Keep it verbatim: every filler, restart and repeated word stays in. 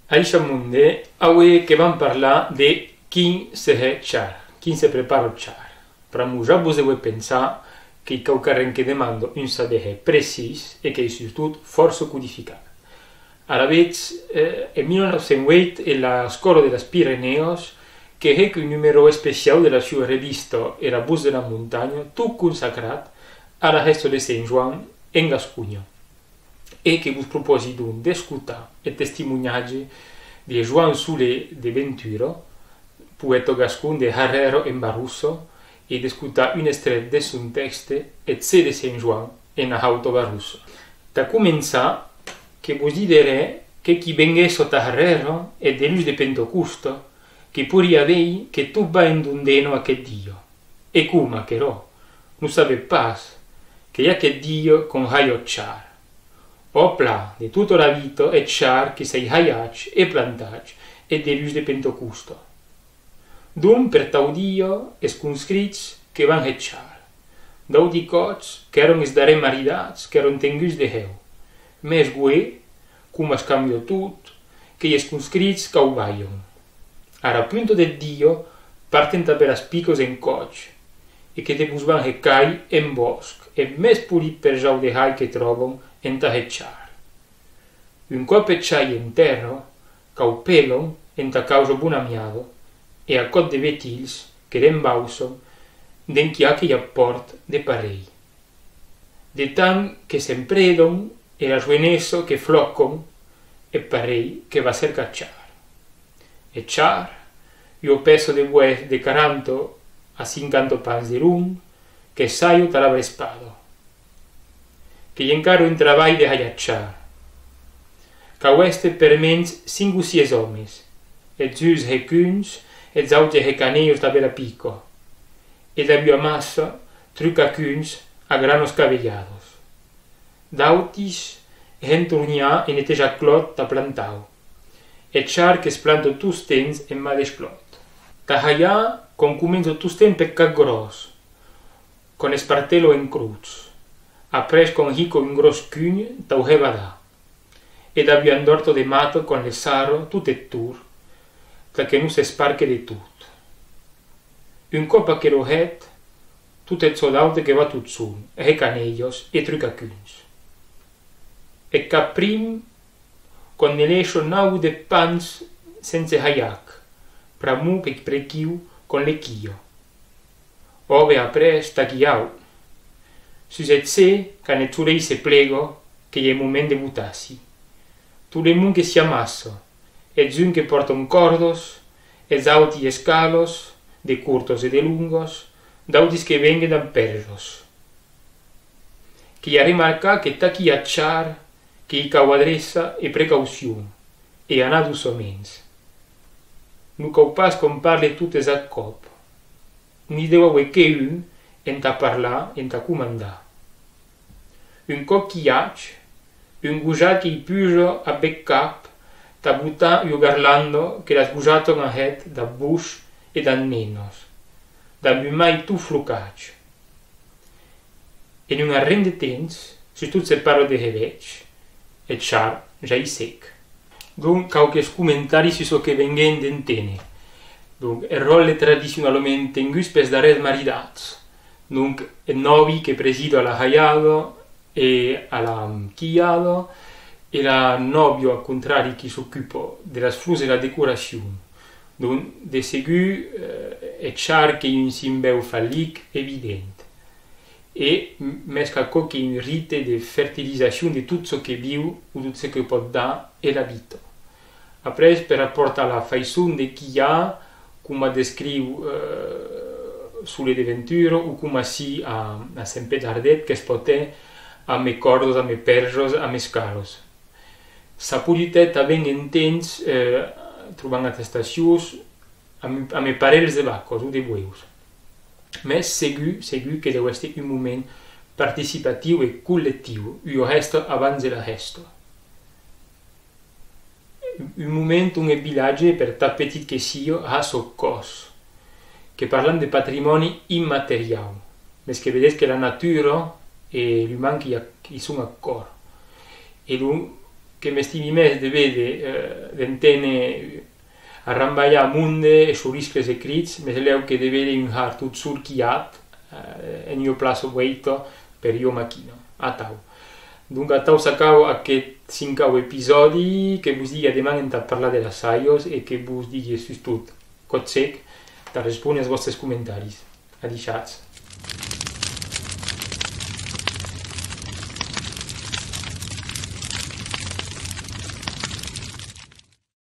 Aisha monde, aué que vam parlar de quin se hè char, quin se prepara char. Pr'amor ja vos deuetz pensar qu'ei quauquarren que demanda un saber-hèr precís e qu'ei sustot fòrça codificat. Alavetz, eh, en mil nau cents ueit, e la Escòla de las Pirenèas que hec un numèro especiau de la sua revista Era Votz de la Montanha, tot consacrat a la hèsta de Sent Joan en Gasconha. E que vos propòsi donc d'escotar eth testimoniatge de Joan Soler de Ventura, poèta gascon de Harrèra en Barossa, e d'escotar un extrèt de son tèxte, Eth ser de Sent Joan ena Hauta Barossa. Tà començar, que vos diderè que qui venguèsse tà Harrèra eth deluns de Pentecosta, que poiriá veir que tot va en dondena aqueth dia. E coma aquerò, non sabetz pas que i a aqueth dia qu'an halhat char. Òp là, de tota la vita eth char que s'ei halhat e planhat eth deluns de Pentecosta. Donc, per tau dia, es conscrits que van hèr char. D'auti còps qu'èran es darrèrs maridats qu'èran tenguts de hèu. Mès gué, coma es cambia tot, qu'ei es conscrits qu'aubalhan. Ara punta deth dia parten tà per las picas en còth, e que te vos van hèr cair en bòsc, eth mès polit perjau de halh que tròban entà hèr char. Un còp eth char ei en tèrra, qu'au pelan entà causa bona miada, e a còp de vetilhs que l'embausan d'enquia aqueth pòrt de parelh. De tant que s'empredan e la joenessa que flòcan, eth parelh que va cercar char. Eth char, ua pèça de boès de quaranta a cinquanta pams de long, que s'halha tà la vrespada. Qu'ei encara un trabalh de halhar char. Cau èster per mens cinc o sies òmes, eths uns hecuns, eths autes hecanejos dab era pica, e dab ua massa trucacuns a granas cavelhadas. D'autis hèn torniar e netejar clòt tà plantau. Eth char que's planta tostemps en madeish clòt. Tà halhar, qu'òm comença tostemps peth cap gròs, qu'òm espartèla en crotz. Après qu'òm hica un gròs cunh tau hèr badar. E dab ua endòrta de mata qu'òm le sarra tot eth torn, tà que non s'esparque de tot. Un còp aquerò hèt, tot eth çò d'aute que va tot sol, hecanejos e trucacuns. Eth cap prim, qu'òm ne leisha nau o dètz pams sense halhar, pr'amor qu'ei prequiu qu'òm le quilha. Òbe après tà qui au. Sus eth ser, quan eth solei se plega, qu'ei eth moment de botar-s'i. Tot le monde que s'i amassa, eths uns que pòrtan còrdas, eths auti escalas, de cortas e de longas, d'autis que venguen damb pèrjas. Qu'ei a remarcar que tà qui a char, que i cau adreça e precaucion, e anar doçaments. Non cau pas qu'òm parle totes ath còp. N'i deu auer que un entà parlar, entà comandar. Un còp quilhat, un gojat que i puja ath bèth cap tà botar ua garlanda que las gojatas an hèt dab boish e dab nenas, dab un mair tot flochat. En un arren de temps, sustot se parla de hevèth, eth char ja ei sec. Donc, quauques comentaris sus çò que venguem d'enténer. Donc, eth ròtle tradicionalament tengut pes darrèrs maridats. Donc, eth nòvi que presida a la halhada e a la quilhada, e la nòvia, au contrari, qui s'ocupa de las flors e la decoracion. Donc, de segur, eh, eth char qu'ei un simbèu fallic evident. E, m-, mès qu'aquò qu'ei un rite de fertilizacion de tot çò que viu o tot çò que pòt dar e la vita. Après, per rapòrt a la faiçon de quilhar, coma descriu, eh, Soler de Ventura, o coma si a, a Sent Pèr d'Ardet, que's pòt hèr ambe còrdas, ambe pèrjas, ambe escalas. S'a podut hèr tanben en temps, eh, trobam atestacions, ambe, ambe parelhs de vacas o de bueus. Mès segur, segur que deu èster un moment participatiu e collectiu, ua hèsta abans de la hèsta. Un moment on eth vilatge, per tan petit que sia, a sòn còs, que parlam de patrimòni immateriau. Mes que vedetz que la natura e l'uman que i, a, i son a còr. E lo que m'estimi mès de véder, eh, d'enténer arrambalhar monde e soriscles e crits, mes lèu que de véder un har tot sol quilhat, eh, en ua plaça ueita per ua maquina. Atau. Donc atau s'acaba aqueth cincau episòdi, que vos digui a deman entà parlar de las haias e que vos digui sustot, còp sec, tà respóner as vòstes comentaris. Adishatz.